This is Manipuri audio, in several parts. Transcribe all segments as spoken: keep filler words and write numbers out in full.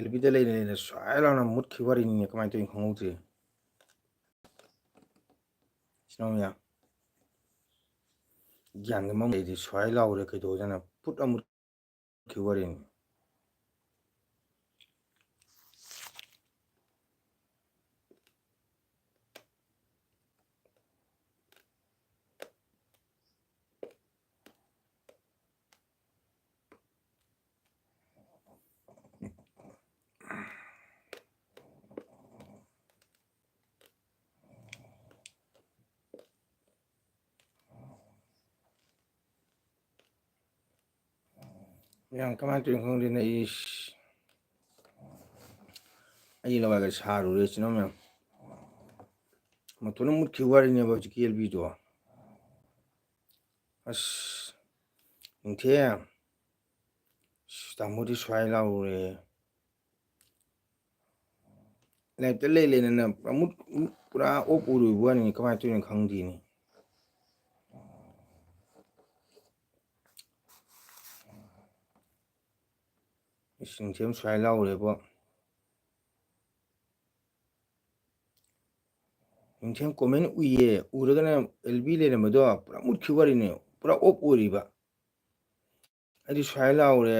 ꯑꯦꯜ ꯕꯤꯗ ꯂꯩꯅ ꯂꯩꯅ ꯁ꯭ꯋꯥꯏ ꯂꯥꯎꯅ ꯃꯨꯠꯈꯤꯕ ꯋꯥꯔꯤꯅꯤꯅꯦ, ꯀꯃꯥꯏꯅ ꯇꯧꯔꯤꯅꯣ ꯈꯪꯍꯧꯗ꯭ꯔꯦ꯫ ꯁꯤꯅ ꯃꯌꯥꯝ ꯒ꯭ꯌꯥꯟꯒ ꯃꯝ ꯂꯩꯗꯤ ꯁ꯭ꯋꯥꯏ ꯂꯥꯎꯔꯦ, ꯀꯩꯗꯧꯗꯅ ꯐꯨꯠ ꯑꯃꯨꯛ ꯈꯤꯕ ꯋꯥꯔꯤꯅꯤ꯫ ꯃꯌꯥꯝ ꯀꯃꯥꯏꯅ ꯇꯧꯔꯤꯅꯣ ꯈꯪꯗꯦꯅꯦ, ꯑꯩ ꯑꯩ ꯂꯋꯥꯏꯒ ꯁꯥꯔꯨꯔꯦ ꯏꯆꯤꯟ ꯏꯅꯥꯎ ꯃꯌꯥꯝ꯫ ꯃꯊꯣꯟꯅ ꯃꯨꯠꯈꯤꯕ ꯋꯥꯔꯤꯅꯦꯕ ꯍꯧꯖꯤꯛꯀꯤ ꯑꯦꯜ ꯕꯤꯗꯣ꯫ ꯑꯁ, ꯅꯤꯡꯊꯦꯝ, ꯑꯁ, ꯇꯥꯃꯣꯗꯤ ꯁ꯭ꯋꯥꯏ ꯂꯥꯎꯔꯨꯔꯦ꯫ ꯂꯥꯏꯞꯇ ꯂꯩ ꯂꯩꯅꯅ ꯄꯨꯔꯥ ꯃꯨꯠ-, ꯄꯨꯔꯥ ꯑꯣꯞ ꯑꯣꯏꯔꯨꯕ ꯋꯥꯅꯤ, ꯀꯃꯥꯏꯅ ꯇꯧꯔꯤꯅꯣ ꯈꯪꯗꯦꯅꯦ꯫ ꯏꯁ, ꯅꯤꯡꯊꯦꯝ ꯁ꯭ꯋꯥꯏ ꯂꯥꯎꯔꯦꯕꯣ꯫ ꯅꯤꯡꯊꯦꯝ ꯀꯣꯃꯦꯟ ꯎꯏꯌꯦ, ꯎꯔꯒꯅ ꯑꯦꯜ ꯕꯤ ꯂꯩꯔꯝꯕꯗꯣ ꯄꯨꯔꯥ ꯃꯨꯠꯈꯤꯕ ꯋꯥꯔꯤꯅꯦ, ꯄꯨꯔꯥ ꯑꯣꯞ ꯑꯣꯏꯔꯤꯕ꯫ ꯑꯩꯗꯤ ꯁ꯭ꯋꯥꯏ ꯂꯥꯎꯔꯦ,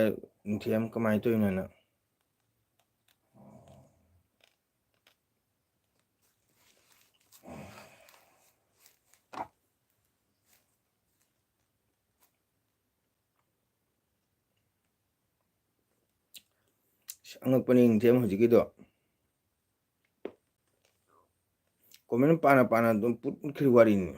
ꯅꯤꯡꯊꯦꯝ ꯀꯃꯥꯏꯅ ꯇꯧꯔꯤꯅꯣꯅ꯫ ꯑꯁ, ꯑꯉꯛꯄꯅꯤ ꯅꯤꯡꯊꯦꯝ ꯍꯧꯖꯤꯛꯀꯤꯗꯣ꯫ ꯀꯣꯃꯦꯟ ꯄꯥꯅ ꯄꯥꯅ ꯑꯗꯨꯝ ꯄꯨꯠ ꯃꯨꯠꯈ꯭ꯔꯤꯕ ꯋꯥꯔꯤꯅꯤ꯫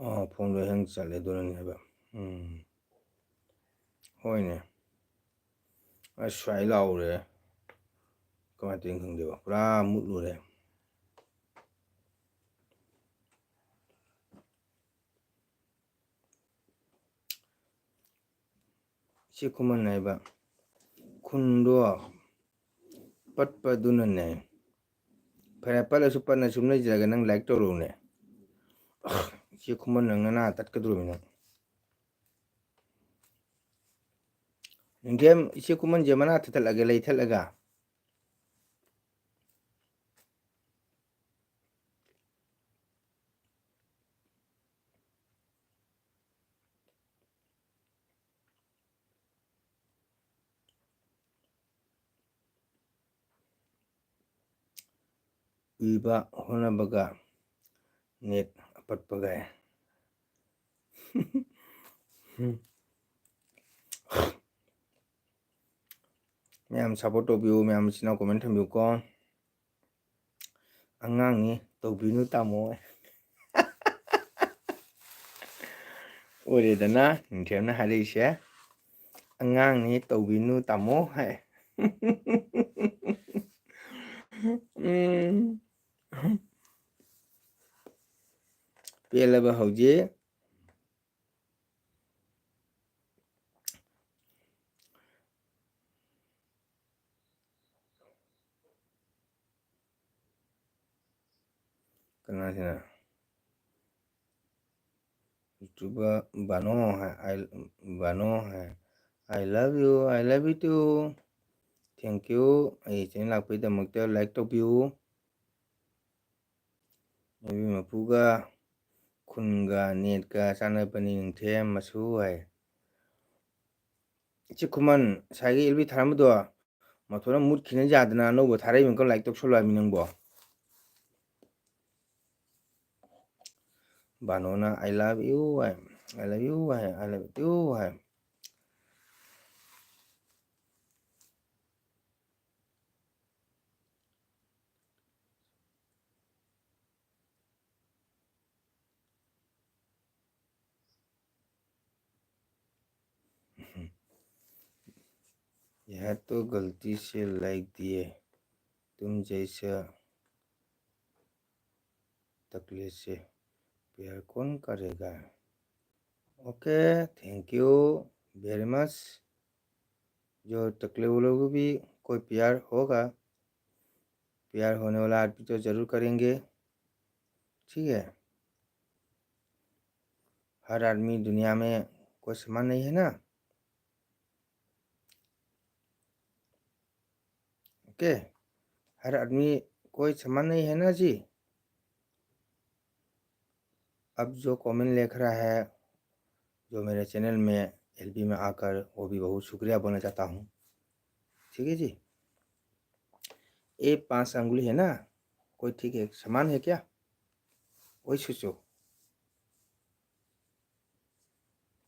ꯑꯣ, ꯐꯣꯟꯗꯣ ꯍꯦꯡ ꯆꯠꯂꯦ, ꯑꯗꯨꯅꯅꯦꯕ꯫ ꯎꯝ꯫ ꯍꯣꯏꯅꯦ꯫ ꯑꯁ, ꯁ꯭ꯋꯥꯏ ꯂꯥꯎꯔꯦ꯫ ꯀꯃꯥꯏꯅ ꯇꯧꯔꯤꯅꯣ ꯈꯪꯗꯦꯕ꯫ ꯄꯨꯔꯥ ꯃꯨꯠꯂꯨꯔꯦ꯫ ꯏꯆꯦ ꯈꯨꯃꯟ ꯍꯥꯏꯕ ꯈꯨꯟꯗꯣ ꯄꯠꯄꯗꯨꯅꯅꯦ꯫ ꯐꯔꯦ, ꯄꯠꯂꯁꯨ ꯄꯠꯅ ꯁꯨꯝ ꯂꯩꯖꯔꯒ ꯅꯪ like ꯇꯧꯔꯛꯎꯅꯦ꯫ ꯏꯆꯦ ꯈꯨꯃꯟ, ꯅꯪ ꯅꯅꯥ ꯇꯠꯀꯗꯧꯔꯤꯕꯅꯤ ꯅꯪ꯫ ꯅꯤꯡꯊꯦꯝ, ꯏꯆꯦ ꯈꯨꯃꯟꯁꯦ ꯃꯅꯥ ꯊꯠꯂꯒꯦ, ꯂꯩ ꯊꯠꯂꯒ꯫ ꯎꯏꯕ ꯍꯣꯠꯅꯕꯒ net ꯑꯄꯠꯄꯒ꯫ ꯃꯌꯥꯝ support ꯇꯧꯕꯤꯌꯨ, ꯃꯌꯥꯝ ꯃꯆꯤꯟ ꯃꯅꯥꯎ comment ꯊꯝꯕꯤꯌꯨꯀꯣ꯫ ꯑꯉꯥꯡꯅꯤ, ꯇꯧꯕꯤꯅꯨ ꯇꯥꯃꯣ꯫ ꯑꯣꯏꯔꯦꯗꯅ ꯅꯤꯡꯊꯦꯝꯅ ꯍꯥꯏꯔꯛꯏꯁꯦ, "ꯑꯉꯥꯡꯅꯤ, ꯇꯧꯕꯤꯅꯨ ꯇꯥꯃꯣ" ꯍꯥꯏ꯫ ꯎꯝ꯫ ꯄꯦꯜꯂꯕ ꯍꯧꯖꯤꯛ꯫ ꯀꯅꯥꯁꯤꯅ? YouTuber ꯕꯥꯅꯣ high, I, ꯕꯥꯅꯣ high, "I love you, I love you too." Thank you꯫ ꯑꯩ channel ꯂꯥꯛꯄꯒꯤꯗꯃꯛꯇ like ꯇꯧꯕꯤꯌꯨ꯫ ꯅꯨꯄꯤ ꯃꯄꯨꯒ ꯈꯨꯟꯒ netꯀ ꯆꯥꯟꯅꯕꯅꯤ ꯅꯤꯡꯊꯦꯝ ꯃꯁꯨ ꯍꯥꯏ꯫ ꯏꯆꯦ ꯈꯨꯃꯟ, ꯉꯁꯥꯏꯒꯤ L B ꯊꯥꯔꯝꯕꯗꯣ ꯃꯊꯣꯟꯅ ꯃꯨꯠꯈꯤꯅ ꯌꯥꯗꯅ ꯑꯅꯧꯕ ꯊꯥꯔꯛꯏꯕꯅꯤꯀꯣ, like ꯇꯧꯁꯜꯂꯣ ꯍꯥꯏꯕꯅꯤ ꯅꯪꯕꯣ꯫ ꯕꯥꯅꯣꯅ "I love you" high, "I love you" high, "I love you too" ꯍꯥꯏ꯫ "यह तो गलती से like दिए, तुम जैसा तकलीफ से प्यार कौन करेगा?" Okay, thank you very much. जो तकले वो लोग भी कोई प्यार होगा, प्यार होने वाला आदमी तो जरूर करेंगे। ठीक है, हर आदमी दुनिया में कोई समान नहीं है ना। ओके, हर आदमी कोई समान नहीं है ना जी। अब जो कमेंट लिख रहा है, जो मेरे चैनल में एलबी में आकर, वो भी बहुत शुक्रिया बोलना चाहता हूँ। ठीक है जी, ये पांच अंगुली है ना, कोई ठीक है, समान है क्या? वही सोचो।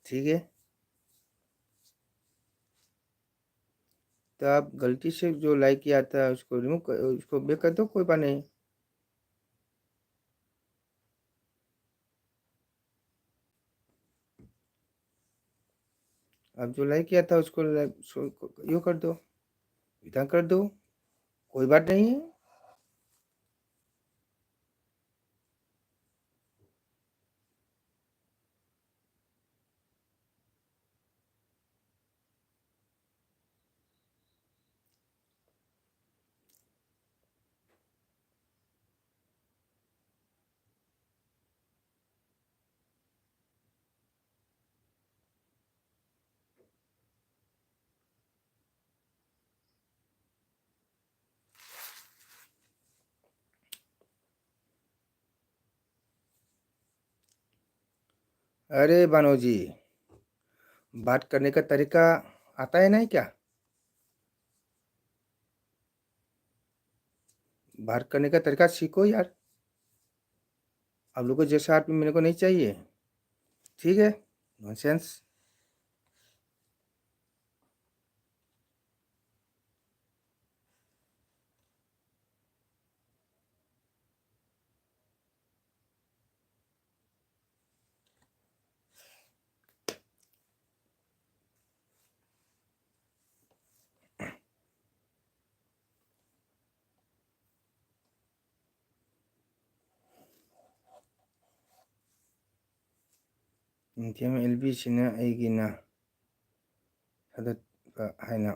ठीक है, तो आप गलती से जो लाइक किया था उसको रिमूव कर, उसको बैक कर दो, कोई बात नहीं। आप जो लाइक किया था उसको यू कर दो, इतना कर दो, कोई बात नहीं है। अरे बानो जी, बात करने का तरीका आता है नहीं क्या? बात करने का तरीका सीखो यार। आप लोग को जैसा आदमी मेरे को नहीं चाहिए, ठीक है? नॉनसेंस। ꯅꯤꯡꯊꯦꯝ ꯑꯦꯜ ꯕꯤꯁꯤꯅ ꯑꯩꯒꯤꯅ ꯁꯗꯠ ꯍꯥꯏꯅ,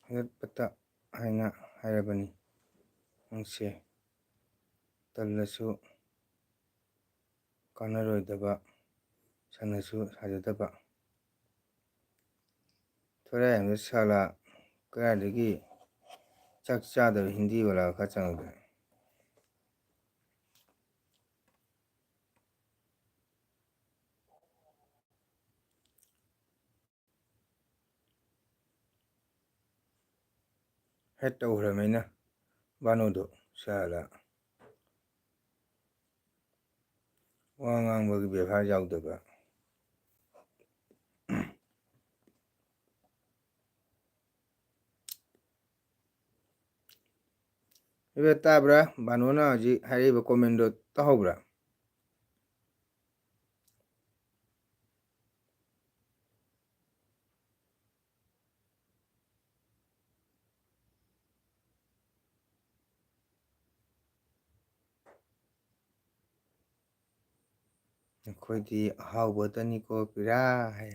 ꯍꯥꯏꯒꯠꯄꯇ ꯍꯥꯏꯅ ꯍꯥꯏꯔꯕꯅꯤ꯫ ꯅꯪꯁꯦ ꯇꯜꯂꯁꯨ ꯀꯥꯟꯅꯔꯣꯏꯗꯕ, ꯁꯥꯟꯅꯁꯨ ꯁꯥꯖꯗꯕ꯫ ꯊꯣꯔꯥꯏ ꯑꯃꯗ ꯁꯥꯂꯥ ꯀꯗꯥꯏꯗꯒꯤ ꯆꯥꯛ ꯆꯥꯗꯕ ꯍꯤꯟꯗꯤ ꯋꯥꯂꯥ ꯈꯔ ꯆꯪꯉꯛꯇꯅ꯫ ꯍꯦꯠ ꯇꯧꯈ꯭ꯔꯕꯅꯤꯅ ꯕꯥꯅꯣꯗꯣ ꯁꯥꯂꯥ꯫ ꯋꯥ ꯉꯥꯡꯕꯒꯤ ꯕꯦꯕꯥꯔ ꯌꯥꯎꯗꯕ꯫ ꯏꯕꯦ, ꯇꯥꯕ꯭ꯔꯥ? ꯕꯥꯅꯣꯅ ꯍꯧꯖꯤꯛ ꯍꯥꯏꯔꯛꯏꯕ comment ꯇꯣ ꯇꯥꯍꯧꯕ꯭ꯔꯥ? "ꯅꯈꯣꯏꯗꯤ ꯑꯍꯥꯎꯕꯇꯅꯤꯀꯣ ꯄꯤꯔꯥ" ꯍꯥꯏ꯫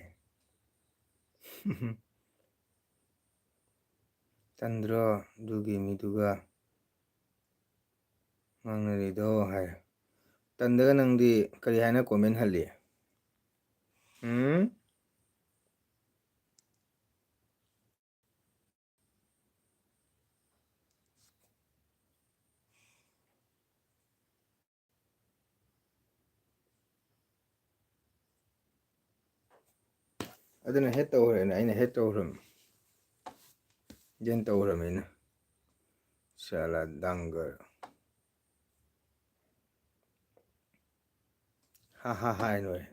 ꯇꯟꯗ꯭ꯔꯣ ꯑꯗꯨꯒꯤ ꯃꯤꯗꯨꯒ ꯉꯥꯡꯅꯔꯤꯗꯣ ꯍꯥꯏ꯫ ꯇꯟꯗꯒ ꯅꯪꯗꯤ ꯀꯔꯤ ꯍꯥꯏꯅ comment ꯍꯜꯂꯤ? ꯎꯝ? ꯑꯗꯨꯅ ꯍꯦꯠ ꯇꯧꯈ꯭ꯔꯦꯅ ꯑꯩꯅ ꯍꯦꯠ ꯇꯧꯈ꯭ꯔꯕꯅꯤ꯫ ꯖꯦꯟ ꯇꯧꯈ꯭ꯔꯕꯅꯤꯅ꯫ ꯁꯥꯂꯥ ꯗꯥꯡꯒꯔ꯫ ꯍꯥ ꯍꯥ ꯍꯥꯏ ꯂꯣꯏꯔꯦ꯫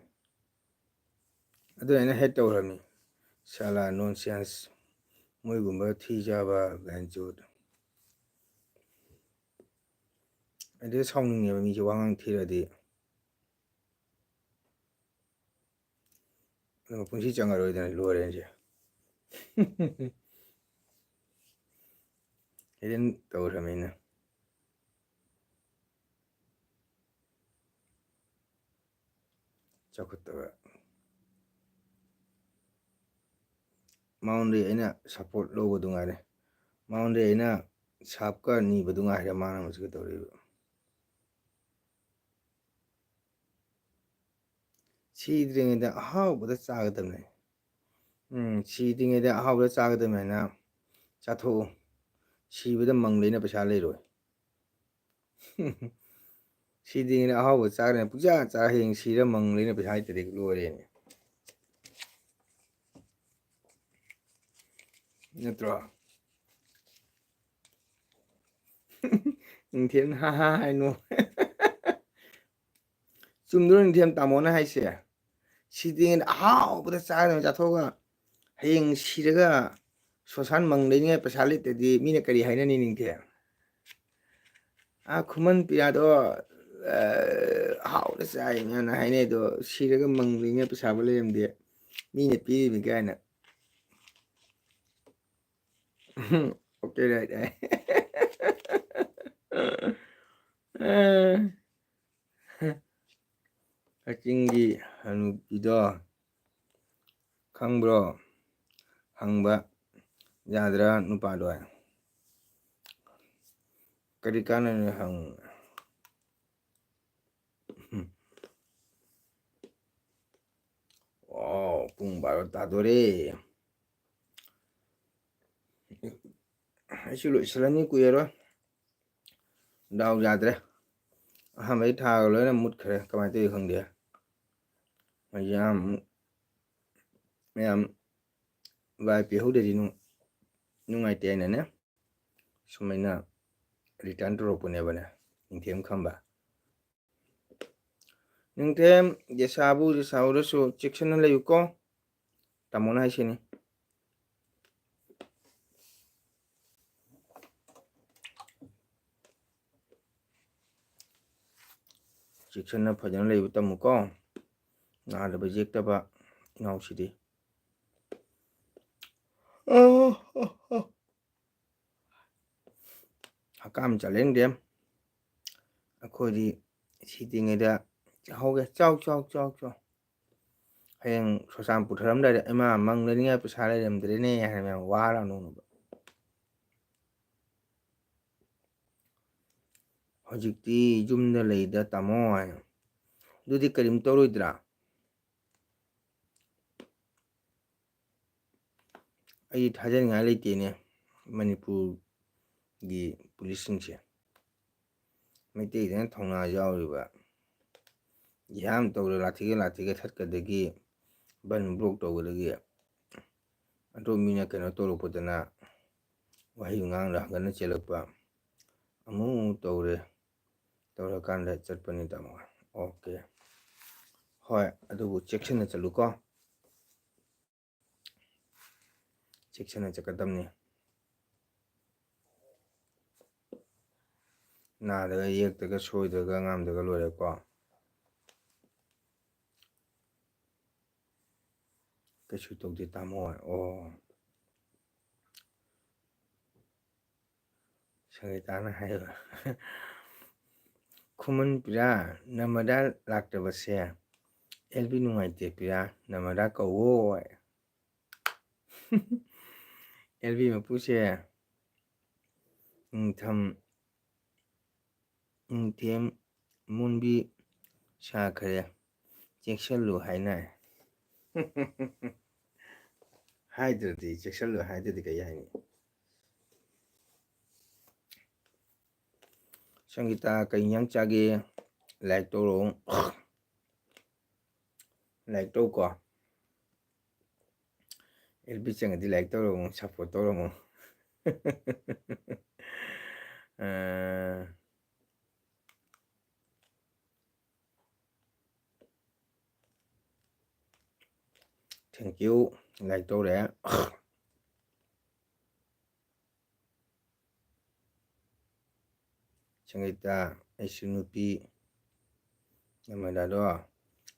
ꯑꯗꯨꯅ ꯑꯩꯅ ꯍꯦꯠ ꯇꯧꯈ꯭ꯔꯕꯅꯤ꯫ ꯁꯥꯂꯥ nonsense꯫ ꯃꯣꯏꯒꯨꯝꯕ ꯊꯤ ꯆꯥꯕ ꯒꯥꯏꯅ ꯆꯣꯠ꯫ ꯑꯩꯗꯤ ꯁꯥꯎꯅꯤꯡꯉꯦꯕ ꯃꯤꯁꯦ ꯋꯥꯉꯥꯡ ꯊꯤꯔꯗꯤ꯫ ꯑꯗꯨ ꯃꯄꯨꯟꯁꯤ ꯆꯪꯉꯔꯣꯏꯗꯅ ꯂꯣꯏꯔꯦ ꯑꯩꯁꯦ꯫ ꯍꯤꯗꯦꯟ ꯇꯧꯈ꯭ꯔꯕꯅꯤꯅ꯫ ꯆꯥꯎꯈꯠꯇꯕ꯫ ꯃꯉꯣꯟꯗꯒꯤ ꯑꯩꯅ ꯁꯞꯄꯣꯔꯠ ꯂꯧꯕꯗꯨ ꯉꯥꯏꯔꯦ꯫ ꯃꯉꯣꯟꯗꯒꯤ ꯑꯩꯅ ꯁꯥꯞꯀ ꯅꯤꯕꯗꯨ ꯉꯥꯏꯔꯦ ꯃꯥꯅ ꯃꯁꯤꯒ ꯇꯧꯔꯛꯏꯕ꯫ ꯁꯤꯗ꯭ꯔꯤꯉꯩꯗ ꯑꯍꯥꯎꯕꯗ ꯆꯥꯒꯗꯕꯅꯦ꯫ ꯎꯝ, ꯁꯤꯗ꯭ꯔꯤꯉꯩꯗ ꯑꯍꯥꯎꯕꯗ ꯆꯥꯒꯗꯕꯅꯦꯅ ꯆꯥꯊꯣꯛꯎ꯫ ꯁꯤꯕꯗ ꯃꯪ ꯂꯩꯅ ꯄꯩꯁꯥ ꯂꯩꯔꯣꯏ꯫ ꯁꯤꯗ꯭ꯔꯤꯉꯩꯗ ꯑꯍꯥꯎꯕ ꯆꯥꯒꯗꯕꯅꯦ꯫ ꯄꯨꯡꯆꯥ ꯆꯥ ꯍꯌꯦꯡ ꯁꯤꯔ ꯃꯪ ꯂꯩꯅ ꯄꯩꯁꯥ ꯂꯩꯇ꯭ꯔꯗꯤ ꯂꯣꯏꯔꯦꯅꯦ꯫ ꯅꯠꯇ꯭ꯔꯣ? ꯅꯤꯡꯊꯦꯝ ꯍꯥ ꯍꯥ ꯍꯥꯏꯅꯣ꯫ ꯆꯨꯝꯗ꯭ꯔꯣ ꯅꯤꯡꯊꯦꯝ ꯇꯥꯃꯣꯅ ꯍꯥꯏꯁꯦ? ꯁꯤꯗ꯭ꯔꯤꯉꯩꯗ ꯑꯍꯥꯎꯕꯗ ꯆꯥꯒꯗꯕꯅꯤ, ꯆꯥꯊꯣꯛꯑꯒ ꯍꯌꯦꯡ ꯁꯤꯔꯒ ꯁꯣꯁꯥꯟ ꯃꯪ ꯂꯩꯅꯤꯡꯉꯥꯏ ꯄꯩꯁꯥ ꯂꯩꯇ꯭ꯔꯗꯤ ꯃꯤꯅ ꯀꯔꯤ ꯍꯥꯏꯅꯅꯤ ꯅꯤꯡꯊꯦꯝ? ꯑꯥ, ꯈꯨꯃꯟ ꯄꯤꯌꯥꯗꯣ, ꯑ, ꯑꯍꯥꯎꯕꯗ ꯆꯥꯏ ꯃꯌꯥꯝꯅ ꯍꯥꯏꯅꯩ, ꯑꯗꯣ ꯁꯤꯔꯒ ꯃꯪ ꯂꯩꯅꯤꯡꯉꯥꯏ ꯄꯩꯁꯥꯕꯨ ꯂꯩꯔꯝꯗꯦ, ꯃꯤꯅ ꯄꯤꯔꯤꯕꯅꯤ ꯀꯥꯏꯅ꯫ Okay, right. ꯀꯛꯆꯤꯡꯒꯤ ꯍꯅꯨꯕꯤꯗꯣ ꯈꯪꯕ꯭ꯔꯣ? ꯍꯪꯕ ꯌꯥꯗ꯭ꯔꯥ ꯅꯨꯄꯥꯗꯣ? ꯀꯔꯤ ꯀꯥꯟꯅꯅ ꯍꯪ? ꯑꯣ, ꯄꯨꯡ ꯕꯥꯔꯣ ꯇꯥꯗꯣꯔꯦ꯫ ꯑꯩꯁꯨ ꯂꯣꯏꯁꯤꯜꯂꯅꯤ, ꯀꯨꯏꯔꯔꯣꯏ꯫ ꯗꯥꯎ ꯌꯥꯗ꯭ꯔꯦ꯫ ꯑꯍꯥꯟꯕꯩ ꯊꯥꯒ ꯂꯣꯏꯅ ꯃꯨꯠꯈ꯭ꯔꯦ꯫ ꯀꯃꯥꯏꯅ ꯇꯧꯔꯤ ꯈꯪꯗꯦ꯫ ꯃꯌꯥꯝ, ꯃꯌꯥꯝ ꯂꯥꯏ ꯄꯤꯍꯧꯗ꯭ꯔꯗꯤ ꯅꯨꯡ-, ꯅꯨꯡꯉꯥꯏꯇꯦ ꯍꯥꯏꯅꯅꯦ꯫ ꯁꯨꯃꯥꯏꯅ return ꯇꯧꯔꯛꯄꯅꯦꯕꯅꯦ, ꯅꯤꯡꯊꯦꯝ ꯈꯝꯕ꯫ ꯅꯤꯡꯊꯦꯝ, ꯌꯦꯁꯥꯕꯨ, ꯌꯦꯁꯥꯍꯧꯗ꯭ꯔꯁꯨ ꯆꯦꯛꯁꯤꯟꯅ ꯂꯩꯌꯨꯀꯣ꯫ ꯇꯥꯃꯣꯅ ꯍꯥꯏꯁꯤꯅꯤ꯫ ꯆꯦꯛꯁꯤꯟꯅ ꯐꯖꯅ ꯂꯩꯕ ꯇꯝꯃꯨꯀꯣ꯫ ꯅꯥꯗꯕ ꯌꯦꯛꯇꯕ ꯏꯅꯥꯎꯁꯤꯗꯤ꯫ ꯍꯀꯥꯝ ꯆꯜꯂꯦꯡꯗꯦ꯫ ꯑꯩꯈꯣꯏꯗꯤ ꯁꯤꯗ꯭ꯔꯤꯉꯩꯗ ꯆꯥꯍꯧꯒꯦ꯫ ꯆꯥꯎ, ꯆꯥꯎ, ꯆꯥꯎ, ꯆꯥꯎ꯫ ꯍꯌꯦꯡ ꯁꯣꯁꯥꯟ ꯄꯨꯊꯔꯝꯗꯥꯏꯗ "ꯏꯃꯥ, ꯃꯪ ꯂꯩꯅꯤꯡꯉꯥꯏ ꯄꯩꯁꯥ ꯂꯩꯔꯝꯗ꯭ꯔꯦꯅꯦ" ꯍꯥꯏꯅ ꯃꯌꯥꯝ ꯋꯥꯔ ꯅꯣꯛꯅꯕ꯫ "ꯍꯧꯖꯤꯛꯇꯤ ꯌꯨꯝꯗ ꯂꯩꯗ ꯇꯥꯃꯣ" ꯍꯥꯏꯅ꯫ ꯑꯗꯨꯗꯤ ꯀꯔꯤꯝ ꯇꯧꯔꯣꯏꯗ꯭ꯔꯥ? ꯑꯩ ꯊꯥꯖꯅꯤꯡꯉꯥꯏ ꯂꯩꯇꯦꯅꯦ ꯃꯅꯤꯄꯨꯔꯒꯤ ꯄꯨꯂꯤꯁꯁꯤꯡꯁꯦ꯫ ꯃꯩꯇꯩꯗꯅ ꯊꯧꯅꯥ ꯌꯥꯎꯔꯤꯕ, ꯏꯍꯥꯟ ꯇꯧꯔꯦ, ꯂꯥꯊꯤꯒ ꯂꯥꯊꯤꯒ ꯊꯠꯀꯗꯒꯤ, ꯕꯟ ꯕ꯭ꯂꯣꯛ ꯇꯧꯕꯗꯒꯤ, ꯑꯗꯨ ꯃꯤꯅ ꯀꯩꯅꯣ ꯇꯧꯔꯛꯄꯗꯅ ꯋꯥꯍꯩ ꯉꯥꯡꯗ ꯍꯟꯒꯠꯅ ꯆꯦꯜꯂꯛꯄ, ꯑꯃꯨꯛ ꯇꯧꯔꯦ, ꯇꯧꯔꯀꯥꯟꯗ ꯆꯠꯄꯅꯤ ꯇꯥꯃꯣ꯫ ꯑꯣꯀꯦ, ꯍꯣꯏ, ꯑꯗꯨꯕꯨ ꯆꯦꯛꯁꯤꯟꯅ ꯆꯠꯂꯨꯀꯣ, ꯆꯦꯛꯁꯤꯟꯅ ꯆꯠꯀꯗꯕꯅꯤ꯫ ꯅꯥꯗꯒ ꯌꯦꯛꯇꯒ ꯁꯣꯏꯗꯒ ꯉꯥꯝꯗꯒ ꯂꯣꯏꯔꯦꯀꯣ꯫ ꯀꯩꯁꯨ ꯇꯧꯗꯦ ꯇꯥꯃꯣ꯫ ꯑꯣ, ꯁꯪꯒꯤꯇꯥꯅ ꯍꯥꯏꯕ꯫ "ꯈꯨꯃꯟ ꯄꯤꯔꯥ, ꯅꯃꯗꯥ ꯂꯥꯛꯇꯕꯁꯦ ꯑꯦꯜ ꯕꯤ ꯅꯨꯡꯉꯥꯏꯇꯦ ꯄꯤꯔꯥ, ꯅꯃꯗꯥ ꯀꯧꯋꯣ"꯫ ꯑꯦꯜ ꯕꯤ ꯃꯄꯨꯁꯦ ꯅꯤꯡꯊꯝ ꯅꯤꯡꯊꯦꯝ ꯃꯨꯟꯕꯤ ꯁꯥꯈ꯭ꯔꯦ, ꯆꯦꯛꯁꯤꯜꯂꯨ ꯍꯥꯏꯅ꯫ ꯍꯥꯏꯗ꯭ꯔꯗꯤ, ꯆꯦꯛꯁꯤꯜꯂꯨ ꯍꯥꯏꯗ꯭ꯔꯗꯤ ꯀꯩ ꯍꯥꯏꯅꯤ? ꯁꯪꯒꯤꯇꯥ, ꯀꯩ ꯏꯟꯖꯥꯡ ꯆꯥꯒꯦ? ꯂꯥꯏꯛ ꯇꯧꯔꯛꯑꯣ꯫ ꯂꯥꯏꯛ ꯇꯧꯀꯣ꯫ ꯑꯦꯜ ꯕꯤ ꯆꯪꯉꯗꯤ ꯂꯥꯏꯛ ꯇꯧꯔꯝꯃꯣ, ꯁꯞꯄꯣꯔꯠ ꯇꯧꯔꯝꯃꯣ꯫ ꯑ, thank you, ꯂꯥꯏꯛ ꯇꯧꯔꯦ꯫ ꯁꯪꯒꯤꯇꯥ, ꯑꯩꯁꯨ ꯅꯨꯄꯤ ꯑꯃꯗꯗꯣ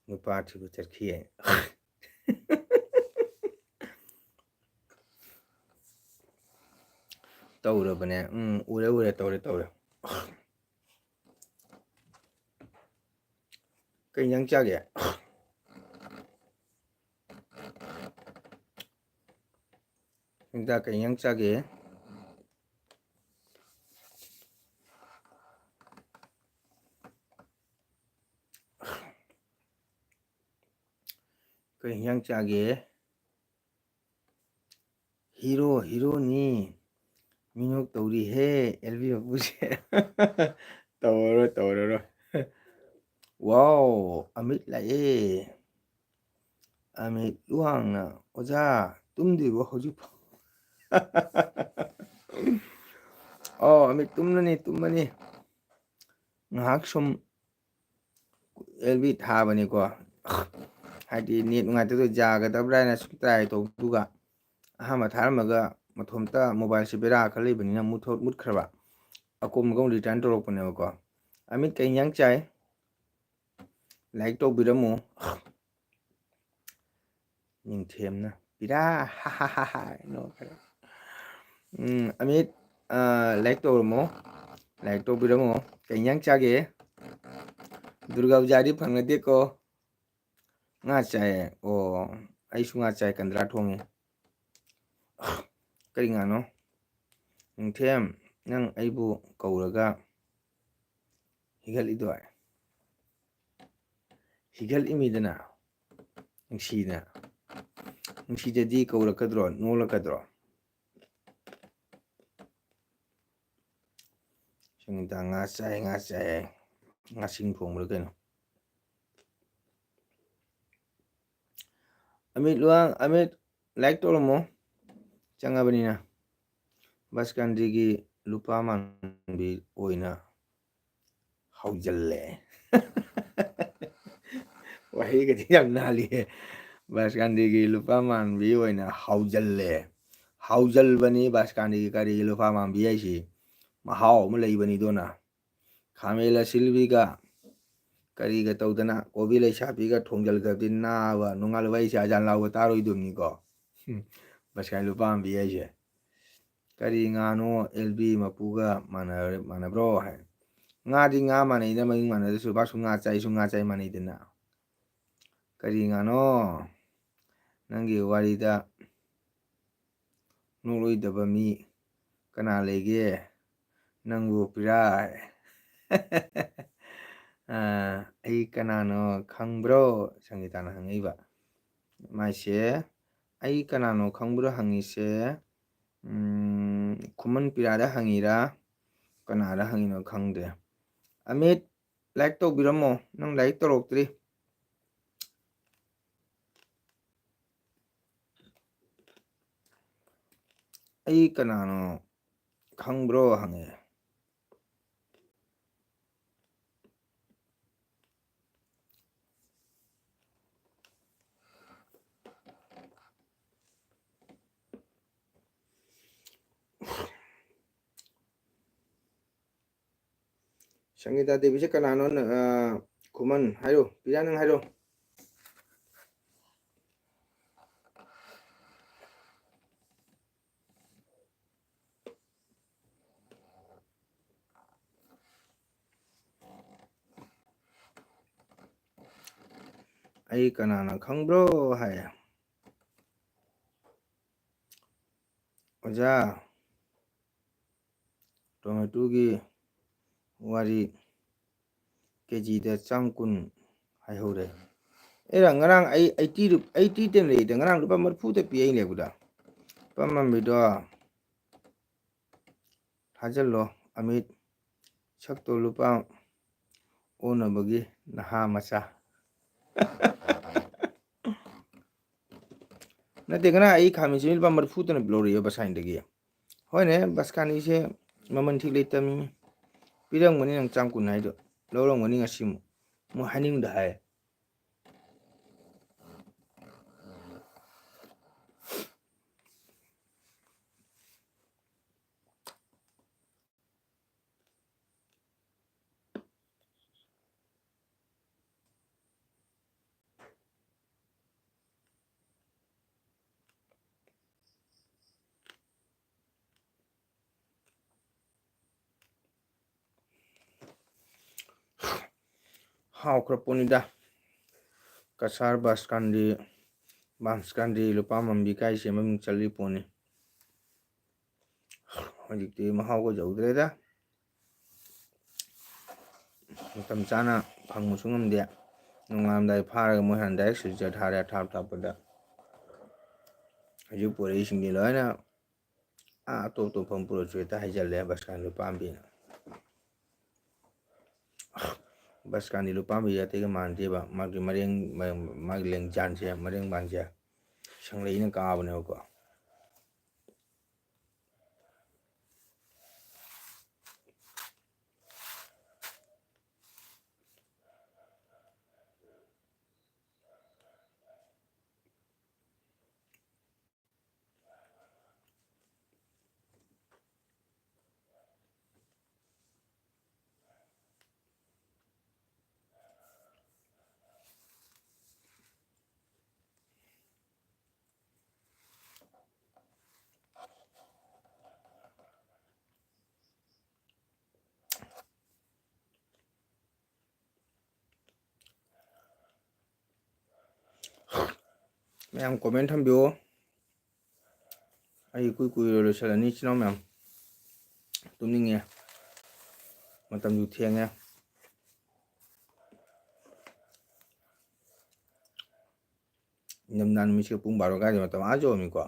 ꯅꯨꯄꯥ ꯊꯤꯕ ꯆꯠꯈꯤꯌꯦ꯫ ꯇꯧꯔꯕꯅꯦ꯫ ꯎꯝ, ꯎꯔꯦ, ꯎꯔꯦ, ꯇꯧꯔꯦ, ꯇꯧꯔꯦ꯫ ꯀꯩ ꯏꯟꯖꯥꯡ ꯆꯥꯒꯦ? ꯅꯨꯡꯗꯥꯡꯗ ꯀꯩ ꯏꯟꯖꯥꯡ ꯆꯥꯒꯦ? ꯀꯩ ꯏꯟꯖꯥꯡ ꯆꯥꯒꯦ? ꯍꯤꯔꯣ, ꯍꯤꯔꯣꯅꯤ꯫ ꯃꯤꯅꯣꯛ ꯇꯧꯔꯤꯍꯦ, ꯑꯦꯜ ꯕꯤ ꯃꯄꯨꯁꯦ꯫ ꯇꯧꯔꯔꯣꯏ, ꯇꯧꯔꯔꯣꯏ꯫ ꯋꯥꯎ, ꯑꯃꯤꯠ ꯂꯥꯛꯑꯦ꯫ ꯑꯃꯤꯠ ꯂꯨꯋꯥꯡꯅ, "ꯑꯣꯖꯥ, ꯇꯨꯝꯗ꯭ꯔꯤꯕꯣ ꯍꯧꯖꯤꯛꯐꯥꯎ?" ꯑꯣ, ꯑꯃꯤꯠ ꯇꯨꯝꯂꯅꯤ, ꯇꯨꯝꯃꯅꯤ꯫ ꯉꯥꯏꯍꯥꯛ ꯁꯨꯝ ꯑꯦꯜ ꯕꯤ ꯊꯥꯕꯅꯤꯀꯣ꯫ ꯍꯥꯏꯗꯤ ꯅꯦꯠ ꯅꯨꯡꯉꯥꯏꯇꯕꯗꯣ ꯌꯥꯒꯗꯕ꯭ꯔꯥ ꯍꯥꯏꯅ ꯁꯨꯝ ꯇ꯭ꯔꯥꯏ ꯇꯧꯕꯗꯨꯒ, ꯑꯍꯥꯟꯕ ꯊꯥꯔꯝꯃꯒ ꯃꯊꯣꯝꯇ ꯃꯣꯕꯥꯏꯜꯁꯦ ꯕꯦꯔꯥ ꯈꯔ ꯂꯩꯕꯅꯤꯅ ꯃꯨꯠꯊꯣꯛ-, ꯃꯨꯠꯈ꯭ꯔꯕ꯫ ꯑꯀꯣꯟꯕꯒ ꯑꯃꯨꯛ ꯔꯤꯇꯔꯟ ꯇꯧꯔꯛꯄꯅꯦꯕꯀꯣ꯫ ꯑꯃꯤꯠ, ꯀꯩ ꯏꯟꯖꯥꯡ ꯆꯥꯏ? ꯂꯥꯏꯛ ꯇꯧꯕꯤꯔꯝꯃꯨ꯫ ꯅꯤꯡꯊꯦꯝꯅ ꯄꯤꯔꯥ, ꯍꯥ, ꯍꯥ, ꯍꯥ, ꯍꯥ, ꯅꯣꯛꯈ꯭ꯔꯦ꯫ ꯎꯝ, ꯑꯃꯤꯠ, ꯑ, ꯂꯥꯏꯛ ꯇꯧꯔꯝꯃꯣ, ꯂꯥꯏꯛ ꯇꯧꯕꯤꯔꯝꯃꯣ꯫ ꯀꯩ ꯏꯟꯖꯥꯡ ꯆꯥꯒꯦ? ꯗꯨꯔꯒꯥ ꯄꯨꯖꯥꯗꯤ ꯐꯪꯅꯗꯦꯀꯣ꯫ ꯉꯥ ꯆꯥꯏꯌꯦ꯫ ꯑꯣ, ꯑꯩꯁꯨ ꯉꯥ ꯆꯥꯏ, ꯀꯟꯗ꯭ꯔꯥ ꯊꯣꯡꯉꯦ꯫ ꯀꯔꯤ ꯉꯥꯅꯣ? ꯅꯤꯡꯊꯦꯝ, ꯅꯪ ꯑꯩꯕꯨ ꯀꯧꯔꯒ ꯍꯤꯒꯠꯂꯤꯗꯣ? ꯍꯤꯒꯠꯂꯤꯃꯤꯗꯅ, ꯅꯨꯡꯁꯤꯗꯅ꯫ ꯅꯨꯡꯁꯤꯗꯗꯤ ꯀꯧꯔꯛꯀꯗ꯭ꯔꯣ, ꯅꯣꯛꯂꯛꯀꯗ꯭ꯔꯣ? ꯁꯤꯡꯗ ꯉꯥ ꯆꯥꯏ, ꯉꯥ ꯆꯥꯏ꯫ ꯉꯥꯁꯤꯡ ꯊꯣꯡꯕ꯭ꯔꯥ ꯀꯩꯅꯣ? ꯑꯃꯤꯠ ꯂꯨꯋꯥꯡ, ꯑꯃꯤꯠ, ꯂꯥꯏꯛ ꯇꯧꯔꯝꯃꯣ꯫ ꯆꯪꯉꯕꯅꯤꯅ꯫ ꯕꯁꯀꯥꯟꯗꯤꯒꯤ ꯂꯨꯄꯥ ꯃꯥꯟꯕꯤ ꯑꯣꯏꯅ ꯍꯧꯖꯜꯂꯦ꯫ ꯋꯥꯍꯩꯒꯗꯤ ꯌꯥꯝ ꯅꯥꯜꯂꯤꯍꯦ꯫ ꯕꯁꯀꯥꯟꯗꯤꯒꯤ ꯂꯨꯄꯥ ꯃꯥꯟꯕꯤ ꯑꯣꯏꯅ ꯍꯧꯖꯜꯂꯦ꯫ ꯍꯧꯖꯜꯕꯅꯤ ꯕꯁꯀꯥꯟꯗꯤꯒꯤ ꯀꯔꯤꯒꯤ ꯂꯨꯄꯥ ꯃꯥꯟꯕꯤ ꯍꯥꯏꯁꯤ꯫ ꯃꯍꯥꯎ ꯑꯃ ꯂꯩꯕꯅꯤꯗꯣꯅ꯫ ꯈꯥꯃꯦꯟ ꯑꯁꯤꯟꯕꯤꯒ ꯀꯔꯤꯒ ꯇꯧꯗꯅ ꯀꯣꯕꯤ ꯂꯩꯁꯥꯕꯤꯒ ꯊꯣꯡꯖꯜꯒ꯭ꯔꯗꯤ ꯅꯥꯕ ꯅꯣꯡꯉꯥꯜꯂꯕ ꯑꯩꯁꯦ ꯑꯖꯥꯟ ꯂꯥꯎꯕ ꯇꯥꯔꯣꯏꯗꯣꯏꯅꯤꯀꯣ꯫ ꯕꯁꯀꯥꯟꯗꯤ ꯂꯨꯄꯥ ꯃꯥꯟꯕꯤ ꯍꯥꯏꯁꯦ꯫ "ꯀꯔꯤ ꯉꯥꯅꯣ ꯑꯦꯜ ꯕꯤ ꯃꯄꯨꯒ ꯃꯥꯟꯅ-, ꯃꯥꯟꯅꯕ꯭ꯔꯣ?" ꯍꯥꯏ꯫ ꯉꯥꯗꯤ ꯉꯥ ꯃꯥꯟꯅꯩꯗ, ꯃꯃꯤꯡ ꯃꯥꯟꯅꯗ꯭ꯔꯁꯨ꯫ ꯃꯥꯁꯨ ꯉꯥ ꯆꯥꯏ, ꯑꯩꯁꯨ ꯉꯥ ꯆꯥꯏ ꯃꯥꯟꯅꯩꯗꯅ꯫ "ꯀꯔꯤ ꯉꯥꯅꯣ? ꯅꯪꯒꯤ ꯋꯥꯔꯤꯗ ꯅꯣꯛꯂꯣꯏꯗꯕ ꯃꯤ ꯀꯅꯥ ꯂꯩꯒꯦ? ꯅꯪꯕꯨ ꯄꯤꯔꯥ꯫ ꯑꯥ, "ꯑꯩ ꯀꯅꯥꯅꯣ ꯈꯪꯕ꯭ꯔꯣ?" ꯁꯪꯒꯤꯇꯥꯅ ꯍꯪꯉꯛꯏꯕ꯫ ꯃꯥꯏꯁꯦ, "ꯑꯩ ꯀꯅꯥꯅꯣ ꯈꯪꯕ꯭ꯔꯣ?" ꯍꯪꯉꯤꯁꯦ, ꯎꯝ, ꯈꯨꯃꯟ ꯄꯤꯔꯥꯗ ꯍꯪꯉꯤꯔꯥ, ꯀꯅꯥꯗ ꯍꯪꯉꯤꯅꯣ ꯈꯪꯗꯦ꯫ ꯑꯃꯤꯠ, ꯂꯥꯏꯛ ꯇꯧꯕꯤꯔꯝꯃꯣ, ꯅꯪ ꯂꯥꯏꯛ ꯇꯧꯔꯛꯇ꯭ꯔꯤ꯫ "ꯑꯩ ꯀꯅꯥꯅꯣ ꯈꯪꯕ꯭ꯔꯣ?" ꯍꯪꯉꯦ꯫ ꯁꯪꯒꯤꯇꯥ ꯗꯦꯕꯤꯁꯦ ꯀꯅꯥꯅꯣ? ꯑ, ꯈꯨꯃꯟ ꯍꯥꯏꯔꯣ, ꯄꯤꯔꯥ ꯅꯪ ꯍꯥꯏꯔꯣ꯫ "ꯑꯩ ꯀꯅꯥꯅ ꯈꯪꯕ꯭ꯔꯣ?" ꯍꯥꯏ꯫ ꯑꯣꯖꯥ, ꯇꯣꯃꯦꯇꯣꯒꯤ ꯋꯥꯔꯤ ꯀꯦꯖꯤꯗ ꯆꯥꯝ ꯀꯨꯟ ꯍꯥꯏꯍꯧꯔꯦ꯫ ꯑꯦꯔꯥ, ꯉꯔꯥꯡ ꯑꯩ ꯑꯩꯠꯇꯤ ꯔꯨ-, ꯑꯩꯠꯇꯤ ꯇꯦꯟ ꯂꯩꯗ, ꯉꯔꯥꯡ ꯂꯨꯄꯥ ꯃꯔꯤꯐꯨꯗ ꯄꯤ ꯑꯩ ꯂꯩꯕꯗ꯫ ꯂꯨꯄꯥ ꯃꯝꯕꯤꯗꯣ ꯊꯥꯖꯤꯜꯂꯣ, ꯑꯃꯤꯠ꯫ ꯁꯛꯇꯣ ꯂꯨꯄꯥ ꯑꯣꯟꯅꯕꯒꯤ ꯅꯍꯥ ꯃꯆꯥ꯫ ꯅꯠꯇꯦ, ꯉꯔꯥꯡ ꯑꯩ ꯈꯥꯃꯦꯟꯁꯤꯟꯕꯤ ꯂꯨꯄꯥ ꯃꯔꯤꯐꯨꯇꯅ ꯂꯧꯔꯛꯑꯦ ꯕꯁꯥꯏꯟꯗꯒꯤ꯫ ꯍꯣꯏꯅꯦ, ꯕꯁꯀꯥꯅꯤꯁꯦ ꯃꯃꯜ ꯊꯤꯛ ꯂꯩꯇꯕꯅꯤ꯫ ꯄꯤꯔꯝꯒꯅꯤ ꯅꯪ ꯆꯥꯝ ꯀꯨꯟ ꯍꯥꯏꯗꯣ꯫ ꯂꯧꯔꯝꯒꯅꯤ ꯉꯁꯤꯃꯨꯛ꯫ ꯃꯣꯏ ꯍꯥꯏꯅꯤꯡꯗ ꯍꯥꯏ꯫ ꯍꯥꯎꯈ꯭ꯔ ꯄꯣꯠꯅꯤꯗ꯫ ꯀꯁꯥꯔ ꯕꯥꯁꯀꯥꯟꯗꯤ, ꯕꯥꯟꯁꯀꯥꯟꯗꯤ ꯂꯨꯄꯥ ꯃꯝꯕꯤ ꯀꯥꯏꯁꯦ ꯃꯃꯤꯡ ꯆꯠꯂꯤ ꯄꯣꯠꯅꯤ꯫ ꯍꯧꯖꯤꯛꯇꯤ ꯃꯍꯥꯎꯒ ꯌꯧꯗ꯭ꯔꯦꯗ꯫ ꯃꯇꯝ ꯆꯥꯅ ꯐꯪꯕꯁꯨ ꯉꯝꯗꯦ꯫ ꯅꯣꯡꯉꯥꯜꯂꯝꯗꯥꯏ ꯐꯥꯔꯒ ꯃꯣꯏ ꯍꯥꯟꯅ direct ꯁꯤꯜꯆꯔ ꯊꯥꯔꯦ, ꯑꯊꯥꯞ ꯑꯊꯥꯞꯄꯗ꯫ ꯍꯧꯖꯤꯛ ꯄꯨꯔꯛꯏꯁꯤꯡꯗꯤ ꯂꯣꯏꯅ ꯑꯥ ꯑꯇꯣꯞ ꯑꯇꯣꯞꯄ ꯃꯐꯝ ꯄꯨꯔꯛꯑꯁꯨ ꯍꯦꯛꯇ ꯍꯩꯖꯜꯂꯦ ꯕꯁꯀꯥꯟ ꯂꯨꯄꯥ ꯑꯃ ꯄꯤꯅ꯫ ꯕꯁꯀꯥꯟꯗꯤ ꯂꯨꯄꯥ ꯑꯃ ꯄꯤꯁꯦ ꯑꯇꯩꯒ ꯃꯥꯟꯅꯗꯦꯕ꯫ ꯃꯥꯒꯤ ꯃꯔꯦꯡ, ꯃꯥꯒꯤ ꯂꯦꯡꯖꯥꯟꯁꯦ, ꯃꯔꯦꯡꯕꯥꯟꯁꯦ ꯁꯪꯂꯩꯅ ꯀꯥꯕꯅꯦꯕꯀꯣ꯫ ꯃꯌꯥꯝ comment ꯊꯝꯕꯤꯌꯣ꯫ ꯑꯩ ꯏꯀꯨꯏ ꯀꯨꯏꯔꯣꯏ ꯂꯣꯏꯁꯤꯜꯂꯅꯤ, ꯏꯆꯤꯟ ꯏꯅꯥꯎ ꯃꯌꯥꯝ꯫ ꯇꯨꯝꯅꯤꯡꯉꯦ, ꯃꯇꯝꯁꯨ ꯊꯦꯡꯉꯦ꯫ ꯏꯪꯊꯝꯊꯥ ꯅꯨꯃꯤꯠꯁꯤꯒ ꯄꯨꯡ ꯕꯥꯔꯣ ꯀꯥꯏꯗ ꯃꯇꯝ ꯑꯥ ꯌꯧꯔꯝꯃꯤꯀꯣ꯫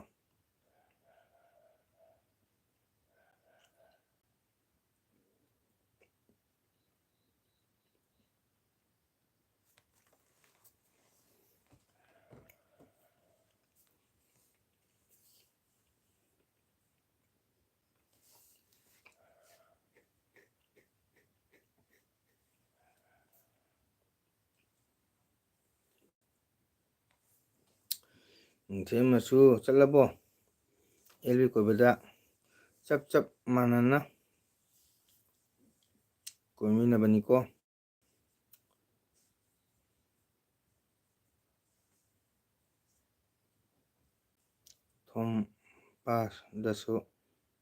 ꯅꯤꯡꯊꯦꯝ ꯃꯆꯨ ꯆꯠꯂꯕꯣ? ꯑꯦꯜ ꯕꯤ ꯀꯣꯏꯕꯗ ꯆꯞ ꯆꯞ ꯃꯥꯟꯅꯅ ꯀꯣꯏꯃꯤꯟꯅꯕꯅꯤꯀꯣ꯫ ꯊꯣꯝ ꯄꯥꯁꯗꯁꯨ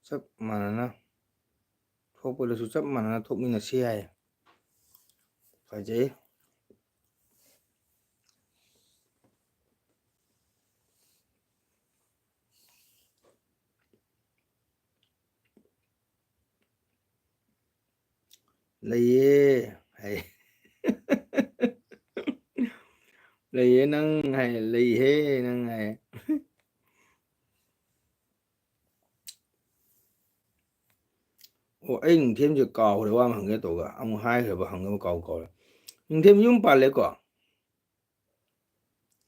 ꯆꯞ ꯃꯥꯟꯅꯅ, ꯊꯣꯛꯄꯗꯁꯨ ꯆꯞ ꯃꯥꯟꯅꯅ ꯊꯣꯛꯃꯤꯟꯅꯁꯤ ꯍꯥꯏ꯫ ꯐꯖꯩ꯫ ꯂꯩꯌꯦ ꯍꯥꯏ꯫ ꯂꯩꯌꯦ ꯅꯪ ꯍꯥꯏ, ꯂꯩꯍꯦ ꯅꯪ ꯍꯥꯏ꯫ ꯑꯣ, ꯑꯩ ꯅꯤꯡꯊꯦꯝꯁꯦ ꯀꯥꯎꯈ꯭ꯔꯦ, ꯋꯥ ꯑꯃ ꯍꯪꯒꯦ ꯇꯧꯔꯒ ꯑꯃꯨꯛ ꯍꯥꯏꯈ꯭ꯔꯕ, ꯍꯪꯅꯕ ꯀꯥꯎ ꯀꯥꯎꯔꯦ꯫ ꯅꯤꯡꯊꯦꯝ ꯌꯨꯝ ꯄꯥꯜꯂꯦꯀꯣ?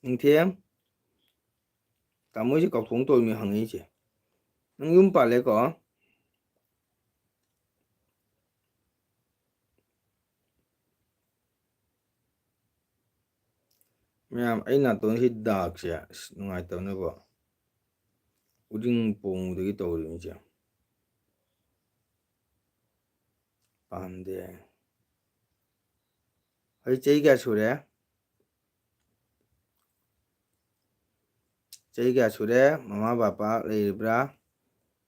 ꯅꯤꯡꯊꯦꯝ, ꯇꯥꯃꯣꯁꯦ ꯀꯥꯎꯊꯣꯛ ꯇꯧꯔꯤꯅꯦ ꯍꯪꯉꯛꯏꯁꯦ꯫ ꯅꯪ ꯌꯨꯝ ꯄꯥꯜꯂꯦꯀꯣ? ꯃꯌꯥꯝ, ꯑꯩ ꯅꯥꯇꯣꯟꯁꯤ ꯗꯥꯛꯁꯦ ꯑꯁ ꯅꯨꯡꯉꯥꯏꯇꯕꯅꯀꯣ, ꯎꯔꯤꯡ ꯄꯣꯡꯕꯗꯒꯤ ꯇꯧꯔꯤꯅꯤꯁꯦ꯫ ꯄꯥꯝꯗꯦ꯫ ꯍꯧꯖꯤꯛ ꯆꯍꯤ ꯀꯌꯥ ꯁꯨꯔꯦ? ꯆꯍꯤ ꯀꯌꯥ ꯁꯨꯔꯦ? ꯃꯃꯥ ꯕꯕꯥ ꯂꯩꯔꯤꯕ꯭ꯔꯥ?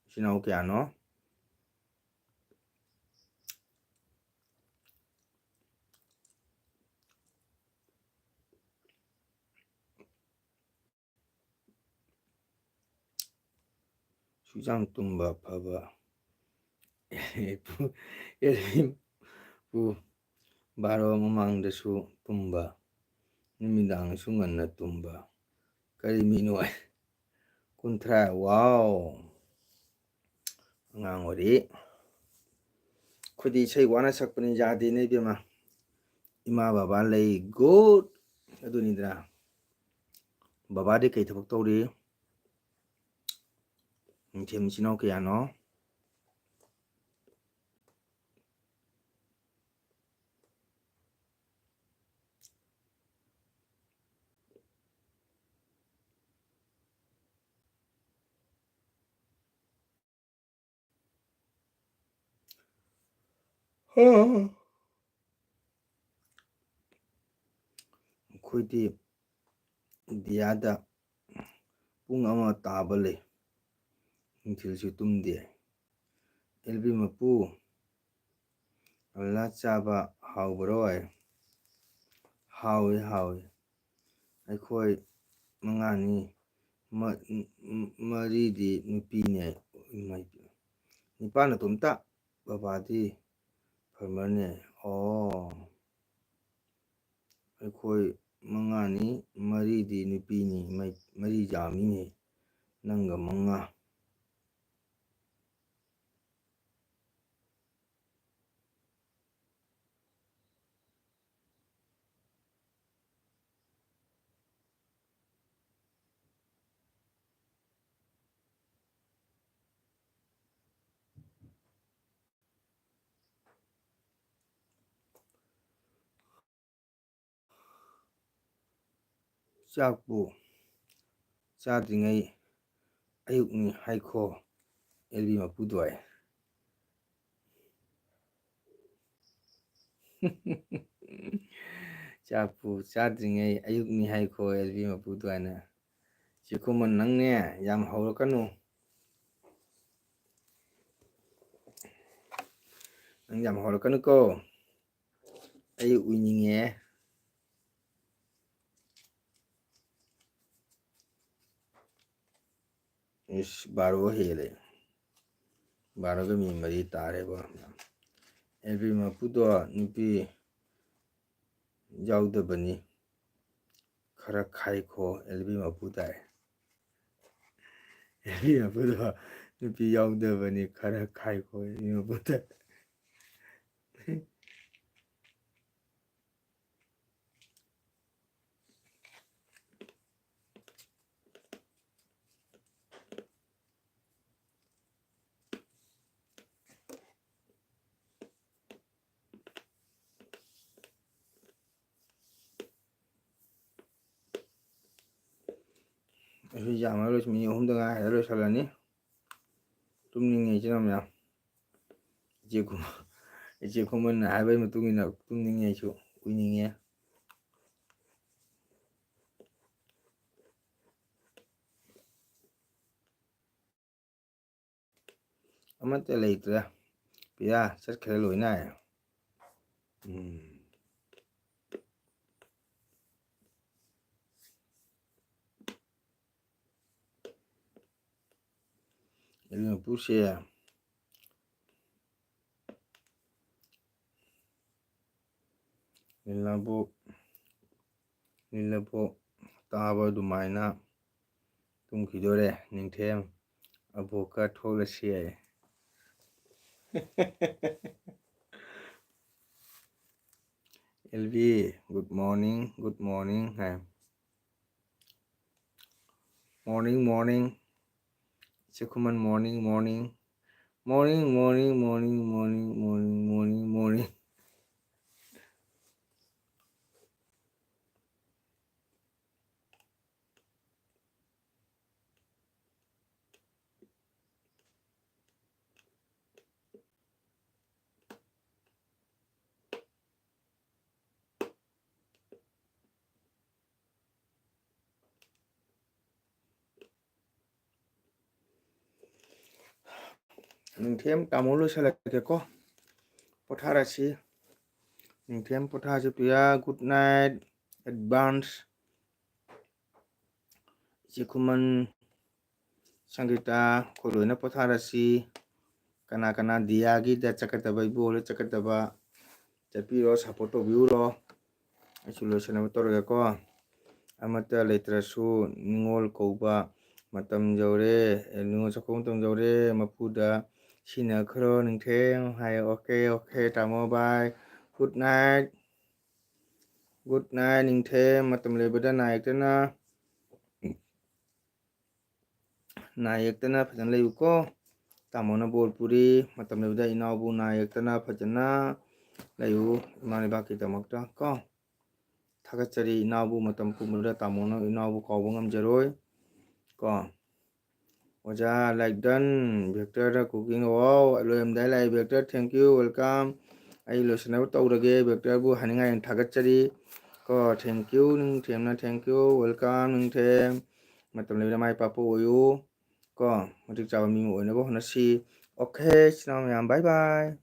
ꯏꯆꯤꯟ ꯏꯅꯥꯎ ꯀꯌꯥꯅꯣ? ꯁꯨꯛꯌꯥꯝ ꯇꯨꯝꯕ ꯐꯕ꯫ ꯄꯨ-, ꯄꯨꯡ ꯕꯥꯔꯣ ꯃꯃꯥꯡꯗꯁꯨ ꯇꯨꯝꯕ, ꯅꯨꯃꯤꯗꯥꯡꯁꯨ ꯉꯟꯅ ꯇꯨꯝꯕ꯫ ꯀꯔꯤ ꯃꯤꯅꯣ? ꯀꯨꯟꯊ꯭ꯔꯥ꯫ ꯋꯥꯎ! ꯑꯉꯥꯡ ꯑꯣꯏꯔꯤ꯫ ꯑꯩꯈꯣꯏꯗꯤ ꯏꯁꯩ ꯋꯥꯅ ꯁꯛꯄꯅꯤ, ꯌꯥꯗꯦꯅꯦ ꯏꯕꯦꯝꯃ꯫ ꯏꯃꯥ ꯕꯕꯥ ꯂꯩ, good꯫ ꯑꯗꯨꯅꯤꯗꯅ꯫ ꯕꯕꯥꯗꯤ ꯀꯩ ꯊꯕꯛ ꯇꯧꯔꯤ? ꯅꯤꯡꯊꯦꯝ ꯏꯆꯤꯟ ꯏꯅꯥꯎ ꯀꯌꯥꯅꯣ? ꯑꯩꯈꯣꯏꯗꯤ ꯏꯟꯗꯤꯌꯥꯗ ꯄꯨꯡ ꯑꯃ ꯇꯥꯕ ꯂꯩ, ꯅꯨꯡꯊꯤꯜꯁꯨ ꯇꯨꯝꯗꯦ꯫ ꯑꯦꯜ ꯕꯤ ꯃꯄꯨ, ꯑꯜꯂꯥ ꯆꯥꯕ ꯍꯥꯎꯕꯔꯣꯏ? ꯍꯥꯎꯏ, ꯍꯥꯎꯏ꯫ ꯑꯩꯈꯣꯏ ꯃꯉꯥꯅꯤ, ꯃ-, ꯃ-, ꯃꯔꯤꯗꯤ ꯅꯨꯄꯤꯅꯦ꯫ ꯏꯃꯥꯏ ꯄꯦꯝꯃ꯫ ꯅꯤꯄꯥꯟ ꯅꯇꯣꯝꯇ? ꯕꯕꯥꯗꯤ ꯀꯔꯝꯕꯅꯦ? ꯑꯣ, ꯑꯩꯈꯣꯏ ꯃꯉꯥꯅꯤ, ꯃꯔꯤꯗꯤ ꯅꯨꯄꯤꯅꯤ, ꯃꯩ-, ꯃꯔꯤ ꯌꯥꯝꯃꯤꯅꯦ, ꯅꯪꯒ ꯃꯉꯥ꯫ ꯆꯥꯛꯄꯨ ꯆꯥꯗ꯭ꯔꯤꯉꯩ ꯑꯌꯨꯛꯅꯤ ꯍꯥꯏꯈꯣ, ꯑꯦꯜ ꯕꯤ ꯃꯄꯨꯗꯣꯏ꯫ ꯆꯥꯛꯄꯨ ꯆꯥꯗ꯭ꯔꯤꯉꯩ ꯑꯌꯨꯛꯅꯤ ꯍꯥꯏꯈꯣ, ꯑꯦꯜ ꯕꯤ ꯃꯄꯨꯗꯣꯏꯅ꯫ ꯆꯦ ꯈꯨꯃꯟ, ꯅꯪꯅꯦ ꯌꯥꯝ ꯍꯧꯔꯛꯀꯅꯨ꯫ ꯅꯪ ꯌꯥꯝ ꯍꯧꯔꯛꯀꯅꯨꯀꯣ꯫ ꯑꯩ ꯎꯏꯅꯤꯡꯉꯦ꯫ ꯏꯁ, ꯕꯥꯔꯣ ꯍꯦꯜꯂꯦ꯫ ꯕꯥꯔꯣꯒ ꯃꯤꯅꯤꯠ ꯃꯔꯤ ꯇꯥꯔꯦꯕ꯫ ꯑꯦꯜ ꯕꯤ ꯃꯄꯨꯗꯣ ꯅꯨꯄꯤ ꯌꯥꯎꯗꯕꯅꯤ꯫ ꯈꯔ ꯈꯥꯏꯈꯣ, ꯑꯦꯜ ꯕꯤ ꯃꯄꯨ ꯇꯥꯏ꯫ ꯑꯦꯜ ꯕꯤ ꯃꯄꯨꯗꯣ ꯅꯨꯄꯤ ꯌꯥꯎꯗꯕꯅꯤ, ꯈꯔ ꯈꯥꯏꯈꯣ, ꯑꯦꯜ ꯕꯤ ꯃꯄꯨ ꯇꯥꯏ꯫ ꯑꯩꯁꯨ ꯌꯥꯝꯃꯔꯣꯏ, ꯃꯤꯅꯤꯠ ꯑꯍꯨꯝꯗ ꯉꯥꯏꯔꯦ, ꯂꯣꯏꯁꯤꯜꯂꯅꯤ꯫ ꯇꯨꯝꯅꯤꯡꯉꯦ ꯏꯆꯤꯟ ꯏꯅꯥꯎ ꯃꯌꯥꯝ꯫ ꯏꯆꯦ ꯈꯨꯃ-, ꯏꯆꯦ ꯈꯨꯃꯟꯅ ꯍꯥꯏꯕꯒꯤ ꯃꯇꯨꯡ ꯏꯟꯅ ꯇꯨꯝꯅꯤꯡꯉꯦ ꯑꯩꯁꯨ, ꯎꯏꯅꯤꯡꯉꯦ꯫ ꯑꯃꯠꯇ ꯂꯩꯇ꯭ꯔꯦ꯫ ꯄꯤꯌꯥ ꯆꯠꯈ꯭ꯔꯦ ꯂꯣꯏꯅ꯫ ꯎꯝ꯫ ꯑꯦꯜ ꯕꯤ ꯃꯄꯨꯁꯦ ꯂꯤꯂꯥꯕꯨ ꯂꯤꯂꯥꯕꯨ ꯇꯥꯕ ꯑꯗꯨꯃꯥꯏꯅ ꯇꯨꯝꯈꯤꯗꯣꯔꯦ ꯅꯤꯡꯊꯦꯝ꯫ ꯑꯕꯣꯛꯀ ꯊꯣꯛꯂꯁꯤ ꯍꯥꯏ꯫ L B, good morning, good morning ꯍꯥꯏ꯫ Morning, morning. ꯏꯆꯦ ꯈꯨꯃꯟ, morning, morning. Morning, morning, morning, morning, morning, morning, morning. ꯅꯤꯡꯊꯦꯝ ꯇꯥꯃꯣ ꯂꯣꯏꯁꯤꯜꯂꯒꯦꯀꯣ꯫ ꯄꯣꯊꯥꯔꯁꯤ꯫ ꯅꯤꯡꯊꯦꯝ ꯄꯣꯊꯥꯁꯤ ꯄ꯭ꯔꯤꯌꯥ, good night, advance꯫ ꯏꯆꯦ ꯈꯨꯃꯟ, ꯁꯪꯒꯤꯇꯥ, ꯑꯩꯈꯣꯏ ꯂꯣꯏꯅ ꯄꯣꯊꯥꯔꯁꯤ꯫ ꯀꯅꯥ ꯀꯅꯥ ꯗꯤꯌꯥꯒꯤꯗ ꯆꯠꯀꯗꯕ, ꯏꯕꯣꯍꯣꯏꯗ ꯆꯠꯀꯗꯕ, ꯆꯠꯄꯤꯔꯣ, support ꯇꯧꯕꯤꯔꯣ꯫ ꯑꯩꯁꯨ ꯂꯣꯏꯁꯤꯟꯅꯕ ꯇꯧꯔꯒꯦꯀꯣ꯫ ꯑꯃꯠꯇ ꯂꯩꯇ꯭ꯔꯁꯨ ꯅꯤꯉꯣꯜ ꯀꯧꯕ ꯃꯇꯝ ꯌꯧꯔꯦ, ꯅꯤꯉꯣꯜ ꯆꯥꯛꯀꯧꯕ ꯃꯇꯝ ꯌꯧꯔꯦ, ꯃꯄꯨꯗ ꯁꯤꯟꯅꯈ꯭ꯔꯣ ꯅꯤꯡꯊꯦꯝ ꯍꯥꯏ꯫ Okay, okay, ꯇꯥꯃꯣ, bye, good night, good night ꯅꯤꯡꯊꯦꯝ꯫ ꯃꯇꯝ ꯂꯩꯕꯗ ꯅꯥ ꯌꯦꯛꯇꯅ ꯅꯥ ꯌꯦꯛꯇꯅ ꯐꯖꯅ ꯂꯩꯌꯨꯀꯣ꯫ ꯇꯥꯃꯣꯅ ꯕꯣꯔ ꯄꯨꯔꯤ꯫ ꯃꯇꯝ ꯂꯩꯕꯗ ꯏꯅꯥꯎꯕꯨ ꯅꯥ ꯌꯦꯛꯇꯅ ꯐꯖꯅ ꯂꯩꯌꯨ, ꯏꯃꯥ ꯂꯩꯕꯥꯛꯀꯤꯗꯃꯛꯇ ꯀꯣ꯫ ꯊꯥꯒꯠꯆꯔꯤ ꯏꯅꯥꯎꯕꯨ, ꯃꯇꯝ ꯄꯨꯝꯕꯗ ꯇꯥꯃꯣꯅ ꯏꯅꯥꯎꯕꯨ ꯀꯥꯎꯕ ꯉꯝꯖꯔꯣꯏ ꯀꯣ꯫ ꯑꯣꯖꯥ, like done, ꯚꯦꯛꯇꯔꯗ cooking, wow, ꯂꯣꯏꯔꯝꯗꯥꯏ ꯂꯥꯛꯑꯦ ꯚꯦꯛꯇꯔ, thank you, welcome꯫ ꯑꯩ ꯂꯣꯏꯁꯤꯟꯅꯕ ꯇꯧꯔꯒꯦ, ꯚꯦꯛꯇꯔꯕꯨ ꯍꯥꯏꯅꯤꯡꯉꯥꯏ ꯌꯥꯝ ꯊꯥꯒꯠꯆꯔꯤ ꯀꯣ꯫ Thank you ꯅꯤꯡꯊꯦꯝꯅ, thank you, welcome ꯅꯤꯡꯊꯦꯝ꯫ ꯃꯇꯝ ꯂꯩꯕꯗ ꯃꯥꯏ ꯄꯥꯛꯄ ꯑꯣꯏꯌꯨ ꯀꯣ, ꯃꯇꯤꯛ ꯆꯥꯕ ꯃꯤ ꯑꯃ ꯑꯣꯏꯅꯕ ꯍꯣꯠꯅꯁꯤ꯫ Okay, ꯏꯆꯤꯟ ꯏꯅꯥꯎ ꯃꯌꯥꯝ, bye bye꯫